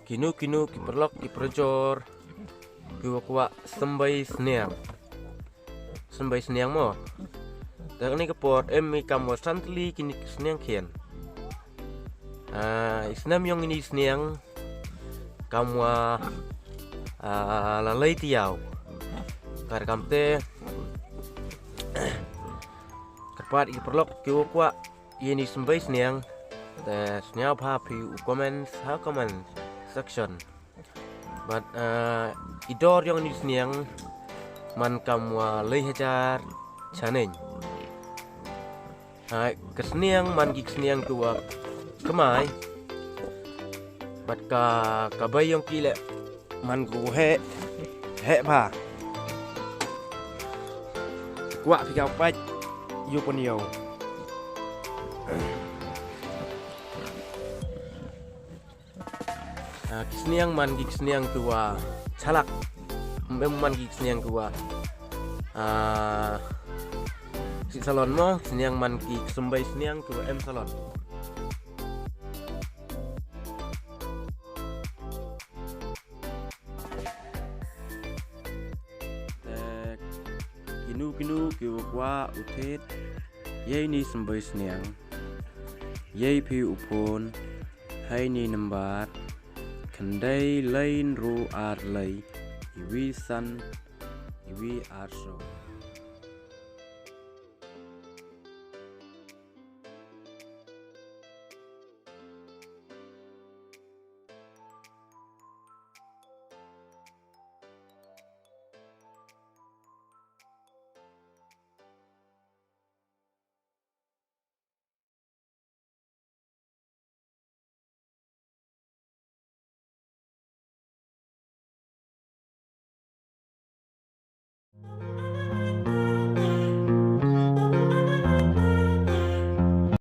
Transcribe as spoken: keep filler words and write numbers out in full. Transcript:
Kino kino ki paralok ki parajor kiwa kwah symbai sniang. Symbai sniang mo. Te kani ka por em i kamwa san tylli kini ki sniang khian. Ah, i snem yong ini i sniang kamwa, ah, la lei tiaw. Kar kamte, kyrpad i paralok kiwa kwah ini symbai sniang, te sniawbha phi u comment ha comment section. Bad, ah, i dor yong ini sniang man kamwa lei hajar chaneng. Hai, ka sniang man ki sniang kiwa kmai. Bad ka, ka bei yong ki leh man ku heh, heh bha. Kwah phi ka pat yu pun yu. Ah, ki sniang man ki sniang kiwa chalak. Em man ki sniang kiwa, ah, si salon mo, sniang man ki symbai sniang kiwa em salon. Te kino kino kiwa kwah u thied yei ni symbai sniang, yei phi u phone hei ni number khyndai lai ynru ar lai, iwi san, iwi ar so.